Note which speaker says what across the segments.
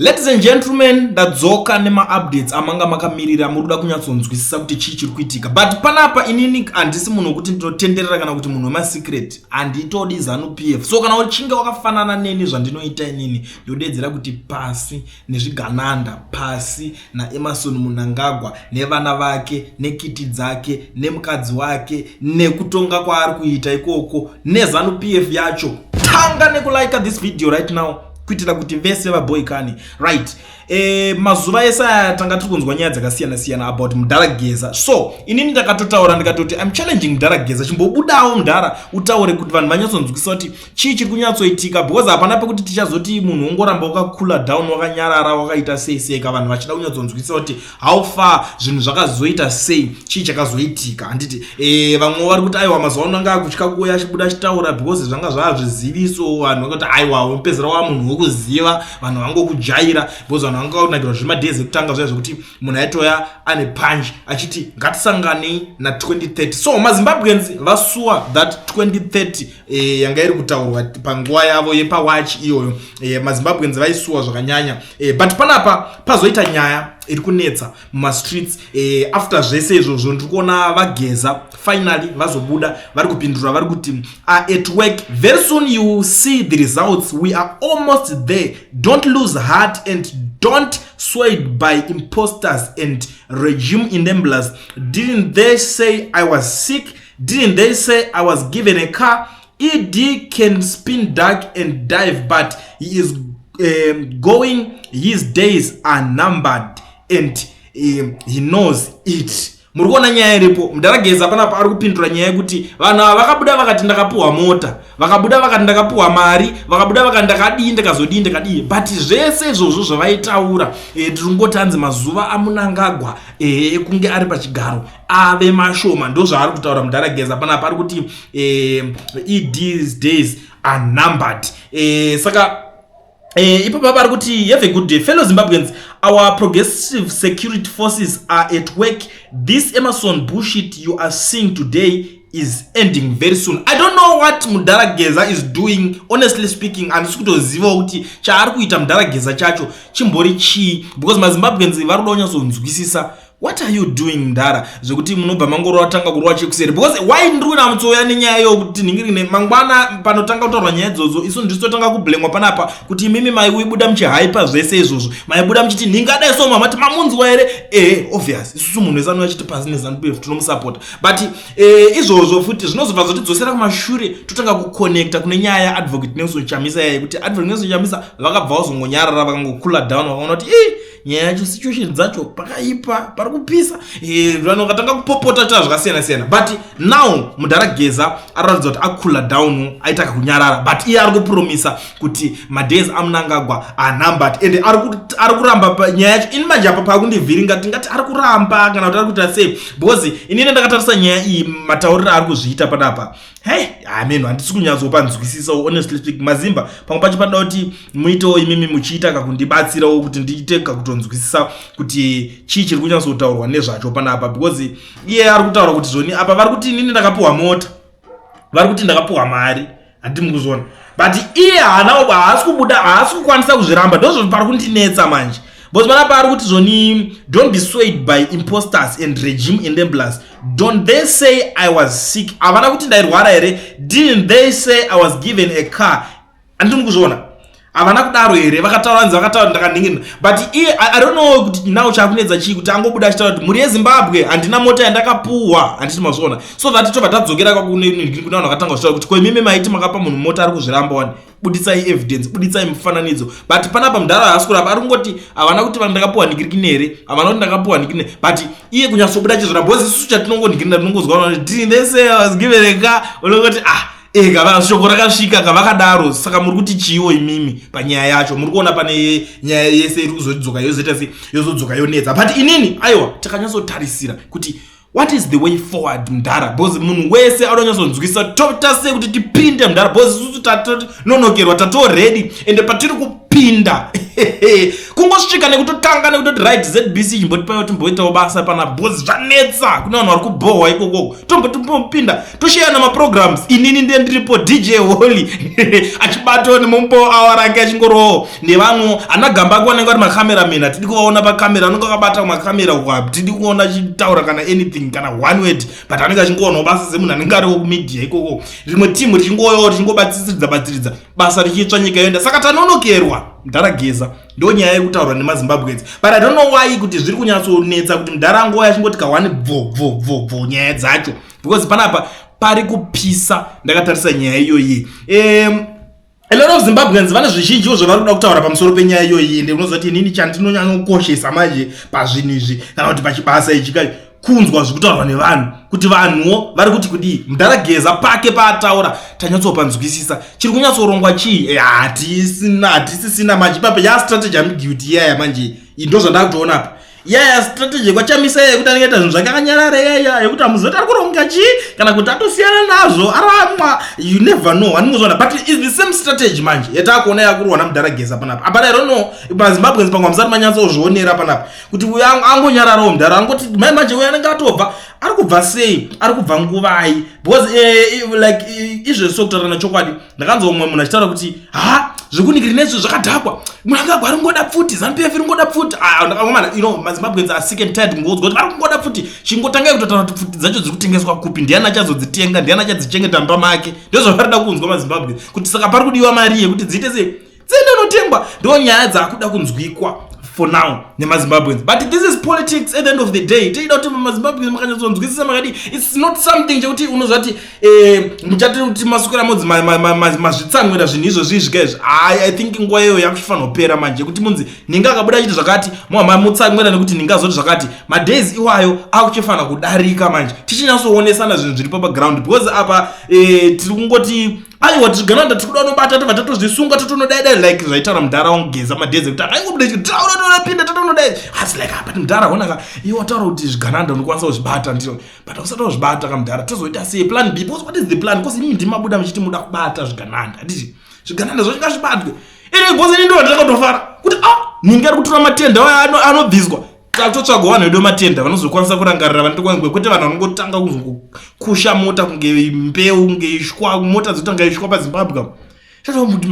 Speaker 1: Ladies and gentlemen, ndadzoka nemaupdates amanga makamirira. Muri kuda kunyatsonzwisisa kuti chii chiri kuitika, but panapa inini handisi munhu wekuti ndinotenderera kana kuti munhu wemasecret. Handitodi ZANU PF. So kana uchinge wakafanana neni, zvandinoita inini, ndodedzera kuti pasi nezvigananda, pasi naEmmerson Mnangagwa nevana vake nekiti dzake nemukadzi wake nekutonga kwaari kuita ikoko neZANU PF yacho. Tanga nekulike this video right now kuitira kuti vese vaboikani, right? Mazuva ese aya tanga tiri kunzwa nyaya dzakasiyana siyana about Mudhara Geza. So inini ndakatotaura ndikatoti I'm challenging Mudhara Geza, chimbobudawo mudhara, utaure kuti vanhu vanyatsonzwisisa kuti chii chiri kunyatsoitika, because hapana pekuti tichazoti munhu ungoramba wakacoola down, wakanyarara, wakaita sei sei ka vanhu vachida kunyatsonzwisisa kuti how far zvinhu zvakazoita sei, chii chakazoitika, handiti? Vamwe vari kuti aiwa, mazuva ano anga akutya kuuya achibuda achitaura because zvanga zvava zviziviso. Vanhu vakati aiwa, unopedzera wa munhu wekuziva, vanhu vangokujaira, because vanhu vanga kunakirwa zvemadhezi ekutanga zviya zvekuti munhu aitoya ane punch achiti ngatisanganei na2030. So maZimbabweans vasuwa that 2030 yanga iri kutaurwa panguva yavo yepawachi iyoyo. MaZimbabweans vaisuwa zvakanyanya. But panapa pazoita nyaya iri kunetsa mumastreets. After zvese izvozvo, ndiri kuona vaGeza finally vazobuda, vari kupindura, vari kuti are at work. Very soon you will see the results. We are almost there. Don't lose heart and don't swayed by imposters and regime enablers. Didn't they say I was sick? Didn't they say I was given a car? ED can spin, duck and dive, but he is going. His days are numbered and he knows it. Muri kuona nyaya iripo. Mudhara Geza panapa ari kupindura nyaya yekuti vanhu ava vakabuda vakati ndakapuhwa mota, vakabuda vakati ndakapuhwa mari, vakabuda vakati ndakadii, ndakazodii, ndakadii, but zvese izvozvo zvavaitaura, tiri kungoti hanzi mazuva aMnangagwa ekunge ari pachigaro ave mashoma. Ndo zvaari kutaura Mudhara Geza panapa. Ari kuti ED's days are numbered. Saka ipapo vari kuti, "Have a good day, fellow Zimbabweans. Our progressive security forces are at work. This Emmerson bullshit you are seeing today is ending very soon." I don't know what Mudhara Geza is doing. Honestly speaking, handisi kutozivawo kuti chaari kuita Mudhara Geza chacho chimbori chii, because maZimbabweans vari kuda kunyatsonzwisisa what are you doing, mudhara, zvekuti munobva mangoro atanga kurova chekuseri. Because why ndiri kuina mutsouya nenyaya yokuti nhingirine mangwana panotanga kutaurwa nyaya idzodzo, isu ndisitotanga kublemwa panapa kuti imimi maibuda muchihaipa zvese izvozvo, maibuda muchiti nhingadai. So mamati mamunzwa here? Ehe, obvious, isusu munhu wese anouya achiti pasi neZANU PF tinomusapota, but izvozvo futi zvinozobva zvotidzosera kumashure, totanga kuconnecta kune nyaya yaAdvocate Nelson Chamisa, yaya yekuti Advocate Nelson Chamisa vakabva vazongonyarara, vakangocoola down, vakaona kuti ii nyaya yacho, situation dzacho pakaipa, pari kupisa. Vanhu vakatanga kupopota ta zvakasiyana siyana. But now Mudhara Geza aratidza kuti acoola down, aita kakunyarara, but iye ari kupromisa kuti madays aMnangagwa are numbered and ari kuramba nyaya yacho. Ini manje apa pakundivhiringa, tingati ari kuramba kana kuti ari kuita sei? Because inini ndakatarisa nyaya iyi, matauriro ari kuzviita panapa, hei, ameno, handisi kunyatsopanzwisisa, honestly speaking. Mazimba, pamwe pacho panoda kuti muitewo imimi muchiita kakundibatsirawo kuti ndiite kakutonzwisisa kuti chii chiri kunyatsotaurwa nezvacho panapa, because iye ari kutaura kuti zvoni apa vari kuti inini ndakapiwa mota, vari kuti ndakapiwa mari, handiti mukuzviona? But iye haana, haasi kubuda, haasi kukwanisa kuzviramba. Ndozvo pari kundinetsa manje, because panapa ari kuti zvoni, "Don't be swayed by imposters and regime enablers. Don't they say I was sick?" Havana kuti ndairwara here? "Didn't they say I was given a car?" Handiti mukuzviona? Havana kudaro here? Vakataura, nzi vakataura ndakanhingirina, but iye I don't know kuti now chakunetsa chii kuti angobuda achitaura kuti mhuri yeZimbabwe, handina mota yandakapuhwa, handiti mazviona? So that tobva tadzokera kune vanhu vakatanga kuzvitaura kuti koimimi maiti makapa munhu mota, ari kuzviramba wani, buditsai evidence, buditsai mufananidzo. But panapa mudhara haasi kuramba, ari kungoti havana kuti vanhu ndakapuhwa nhingirikini here, havana kuti ndakapuhwa nhingirikini, but iye kunyatsobuda achizviramba, because isusu chatinongonhingirina tinongozwa kuti they say I was given a car, unongoti ah, kava shoko rakasvika kavakadaro. Saka muri kuti chiiwo imimi panyaya yacho? Muri kuona pane nyaya yese iri kuzodzoka, yozoita sei, yozodzoka yonetsa. But inini aiwa, takanyatsotarisira kuti what is the way forward, mudhara, because munhu wese anonyatsonzwisa toita sei kuti tipinde, mudhara, because isusu tatononokerwa, tato ready, ende patiri. kupinda kungosvika nekutotanga nekutoti right, ZBC chimbotipayo timboitawo basa pana because zvanetsa, kune vanhu vari kubhohwa ikokoko. Tombotimbopinda tosheyana maprograms. Inini ndiye ndiripo, DJ Holy achibatawo nemumbo awa rake achingorowo nevamwe ana Gamba vanenge vari macameraman. Hatidi kuvaona pakamera, anenge akabata makamera uko, hatidi kuona achitaura kana anything, kana one word, but anenge achingowanawo basa semunhu anenge ariwo kumedia ikoko. Rimwe timu richingoyawo richingobatsiridza batsiridza, basa richitsva, nyika yoenda. Saka tanonokerwa, mudhara Geza. Ndo nyaya yekutaurwa nemaZimbabweans, but I don't know why kuti zviri kunyatsonetsa kuti mudhara angouya achingoti kawani bvo bvo bvo bvo nyaya dzacho, because panapa pari kupisa. Ndakatarisa nyaya iyoyi, a lot of Zimbabweans vane zvizhinjiwo zvavari kuda kutaura pamusoro penyaya iyoyi. Ende unoziva kuti inini chandinonyanyokoshesa manje pazvinhu izvi, kana kuti pachibasa ichi, kai kunzwa zviri kutaurwa nevanhu, kuti vanhuwo vari kuti kudii. Mudhara Geza pake paataura tanyatsopanzwisisa chiri kunyatsorongwa chii. Hatisina, hatisisina manje ipapo yastrategy ambiguity iyaya manje. Ndo zvandakutoona apa, yaya strategy kwachamisa yekuti anenge aita zvinhu zvake akanyarara, yaya yekuti hamuzivi kuti ari kuronga chii kana kuti atosiyana nazvo, aramwa. You never know, handingozviona, but is the same strategy manje yataakuona yakurwa namudhara Geza panapa. But I don't know, maZimbabweans pamwe hamusati manyatsozvionera panapa kuti uyo angonyararawo mudhara angoti mai manje uyo anenge atobva, ari kubva sei, ari kubva nguvai? Because like izvezvi sokutaura nachokwadi, ndakanzwa umwe munhu achitaura kuti ha, zvekunikiri nezvo zvakadhakwa, Mnangagwa ari kungoda pfuti, ZANU PF iri kungoda pfuti. Ndakamana, maZimbabweans are sick and tired kungoudzwa kuti vari kungoda pfuti. Chingotangai kutotaura kuti pfuti dzacho dziri kutengeswa kupi, ndiani achazodzitenga, ndiani achadzichengeta mumba make. Ndozvavarida kunzwa maZimbabwe, kuti saka pari kudiwa mari yekuti dziite sei, dziende unotengwa. Ndo nyaya dzaakuda kunzwikwa for now nemaZimbabweans, but this is politics at the end of the day. Tiida kuti maZimbabweans makanyatsonzwisisa makadi. It's not something chekuti unozvati muchati masukira modzi mazvitsamwira zvinhu izvozvi izvika izvi. I think nguva iyoyo yakuchifanira kupera manje, yekuti munzi ninga akabuda achiti zvakati, mutsamwira nekuti ninga azoti zvakati. Madays iwayo akuchifanira kudarika manje, tichinyatsoonesana zvinhu zviri pabackground, because apa tiri kungoti aiwa, tichigananda tiri kuda unobata, tobva tatozvisunga, totonodai like zvaitaura mudhara wangugeza madays ekuti akaingobuda chitaura tonapinda totonodai. Asi like apa mudhara honaka, iwe wataura kuti zvigananda unokwanisa kuzvibata, ndiro, but usati wazvibata kamudhara, tozoita sei? Plan B? Because what is the plan? Because inini ndimabuda muchiti muda kubata zvigananda, handiti zvigananda zvacho ngazvibatwe ini, because ini ndo ndakatofara kuti ah, ninge ari kutora matenda aya anobviswa, takutotsvaga vanhu vedu vematenda vanozokwanisa kurangarira vanotokwanisa, kwete vanhu vanongotanga kuzokusha mota kunge mbeu, kunge ishwa, mota dzotanga ishwa paZimbabwe. Kuti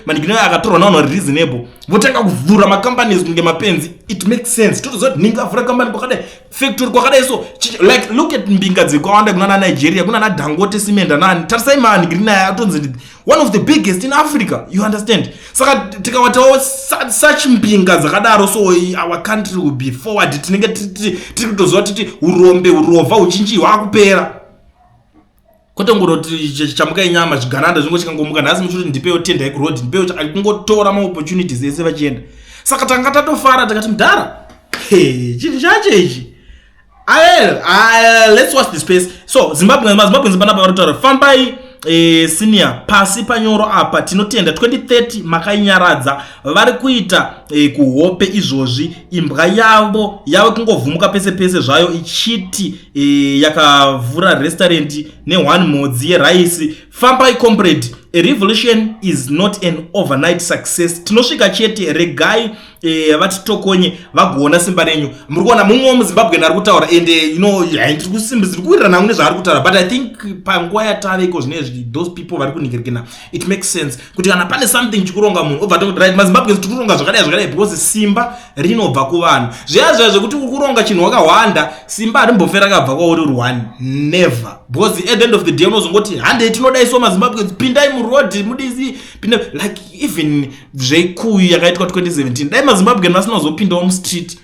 Speaker 1: manigina akatorwa navanhu vari reasonable, votanga kuvhura macompanies kunge mapenzi. It makes sense. Totoziva kuti ninge avhura kambani kwakadai, factory kwakadai. So like look at mbinga dzekawanda kunana Nigeria, kunana Dangote Cement anani. Tarisai manigirina aya atonzi one of the biggest in Africa, you understand? Saka tikawatawo such mbinga dzakadaro, so our country will be forward. Tinenge tiri kutoziva titi urombe, urovha uchinji hwakupera, kwete ngoroti chamuka inyama. Zvigananda zvingo chikangomuka nhasi muchiti ndipewo tenda yekuroad, ndipewo, kungotora maopportunities ese vachienda. Saka tanga tatofara tikati mudhara, chinhu chacho ichi. Let's watch the space. So Zimbabwe, maZimbabweans panapa vari kutaura, fambai senior pasi panyoro apa. Tinotenda 2030 makainyaradza. Vari kuita kuhope izvozvi, imbwa yavo yave kungovhumuka pese pese zvayo ichiti yakavhura restaurant ne1 modzi yeraisi. Fambai comrade, a revolution is not an overnight success. Tinosvika chete, regai vatitokonye vagoona simba renyu. Muri kuona mumwe wemuZimbabwe ari kutaura, and ndiri kusimbisiri kuwirirana nangu nezvaari kutaura, but I think panguva yataveko zvinezvi, those people vari kuningirikina, it makes sense kuti kana pane something chikuronga, munhu obva tokuti right, maZimbabweans tiri kuronga zvakadai zvakadai, because simba rinobva kuvanhu. Zviya zviya zvekuti uri kuronga chinhu wakahwanda, simba harimbofe rakabva kwauri uri one, never, because at the end of the day unozongoti handei, tinodai. So maZimbabweans, pindai muroad, mudisi pinda, like even zvecoup yakaitwa 2017, dai maZimbabwean vasina kuzopindawo mustreet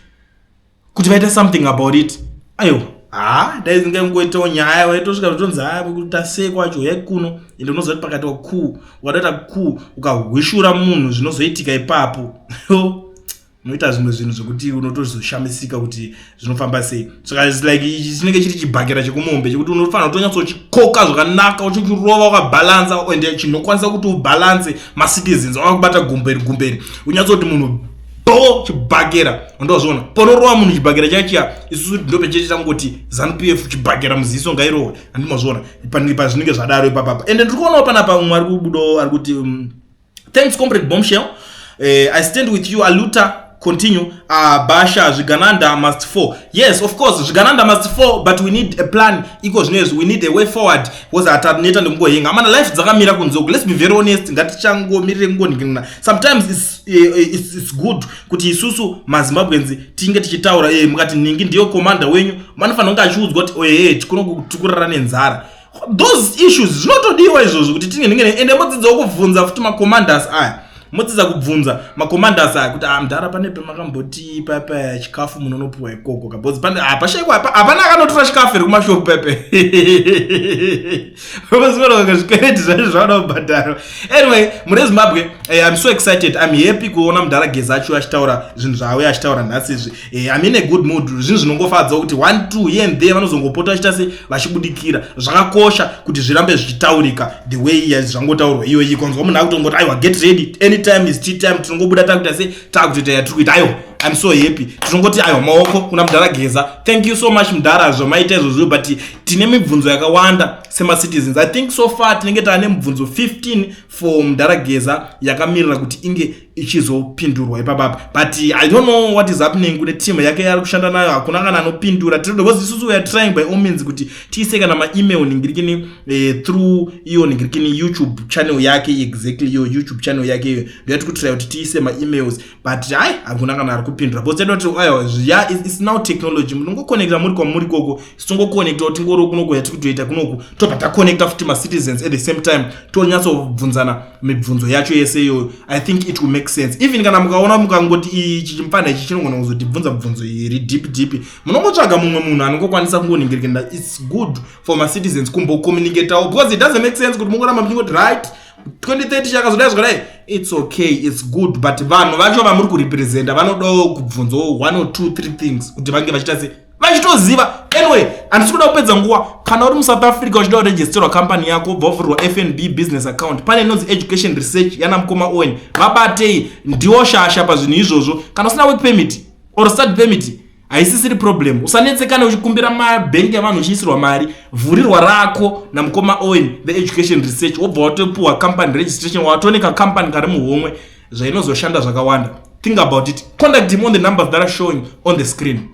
Speaker 1: kuti vaita something about it, aiwa, ha, dai zingangoitawo nyaya waitosvika kutonzi ha, kuita sei kwacho yaikuno. Ende unoziva kuti pakati coup, ukatoita coup ukahwishura munhu, zvinozoitika ipapo unoita zvimwe zvinhu zvekuti unotozoshamisika kuti zvinofamba sei. Saka it's like ichi chinenge chiri chibhakera chekumombe chekuti unofanira kutonyatsochikoka zvakanaka, uchichirova wakabhalansa, ende chinokwanisa kuti ubhalanse macitizens wakakubata gumberi gumberi, unyatsoti munhu bo chibhakera. Andozviona panorova munhu chibhakera chachiya, isusu ndopecheche tangoti ZANU PF chibhakera muziso ngairohwe. Handimazviona pazvinenge zvadaro ipapapa. Ende ndiri kuonawo panapa umwe ari kubudawo ari kuti, "Thanks, comrade Bombshell. I stand with you, Aluta. Continue. Basha, zvigananda must fall. Yes, of course, zvigananda must fall, but we need a plan. Iko zvinezvi we need a way forward, because hataneta nekungohenga amana. Life dzakamira kunzoku. Let's be very honest, ngatichangomirire kungoningirina. Sometimes it's good kuti isusu maZimbabweans tinge tichitaura. Mukati ningi ndiyo commander wenyu, manofanira kunge achiudzwa kuti oye, tikurara nenzara. Those issues zvinotodiwa izvozvo kuti tinge ninge. Ende modzidzawo kubvunza futi macommanders aya, modzidza kubvunza macommanders aya kuti, "Ah, mudhara, pane pemakamboti papa chikafu munonopiwa ikoko kabhozi?" Pane hapashaikwa, hapana akanotora chikafu here kumashopu pepe zvikwereti zvacho zvauda kubhadharwa? Anyway, mune Zimbabwe, I'm so excited, I'm happy kuona mudhara Geza acho achitaura zvinhu zvaauya achitaura nhasi izvi. I'm in a good mood. Zvinhu zvinongofadza kuti one two here and there vanozongopota vachiita se vachibudikira. Zvakakosha kuti zvirambe zvichitaurika the way zvangotaurwa iyoyi. Kwanzwa munhu akutongoti, "Aiwa, get ready, anytime is tea time." Tinongobuda takuita se takutoita yatiri kuita. Aiwa, I'm so happy. Tinongoti aiwa, maoko kuna mudhara Geza. Thank you so much, mudhara, zvamaita izvozvo. But tine mibvunzo yakawanda semacitizens. I think so far tinenge taane mibvunzo 15 for mudhara Geza yakamirira kuti inge ichizopindurwa ipapapa, but I don't know what is happening kune team yake yari kushanda nayo. Hakuna kana anopindura. Because isusu we are trying by all means kuti tiise kana maemail ningirikini through iyo ningirikini YouTube channel yake. Exactly, iyo YouTube channel yake iyo ndoyati kutry kuti tiise maemails, but hai, hakuna kana ari kupindura, because toda kuti aiwa, ya, it's now technology. Munongoconnecta muri kwamuri koko, tongoconnectawo tingori kunoku yatiri kutoita kunoku, tobva taconnecta futi macitizens at the same time, tonyatsobvunzana mibvunzo yacho yese iyoyo. I think it will make sense. Even kana mukaona mukangoti ichi chimufana ichi chinogona kuzotibvunza mibvunzo iri deep deep, munongotsvaga mumwe munhu anongokwanisa kungoningirikenda. It's good for macitizens kumbocommunicatawo, because it doesn't make sense kuti mungoramba muchingoti, "Right, 2030 chakazodai zvakadai." It's okay, it's good, but vanhu vacho vamuri kurepresenta vanodawo kubvunzawo one or two three things kuti vange vachiita se vachitoziva. Anyway, handisi kuda kupedza nguva. Kana uri muSouth Africa uchida kuregisterwa kambani yako, ubva wavhurirwa FNB business account, pane inonzi Education Research yana mukoma Owen. Vabatei, ndiwo shasha pazvinhu izvozvo. Kana usina work permit or study permit, haisisiri problem. Usanetsekane uchikumbira mabhengi evanhu uchiisirwa mari. Vhurirwa rako namukoma Owen, the Education Research, wobva watopuhwa company registration, watooneka company kari muhomwe zvainozoshanda zvakawanda. Think about it. Contact him on the numbers that are showing on the screen.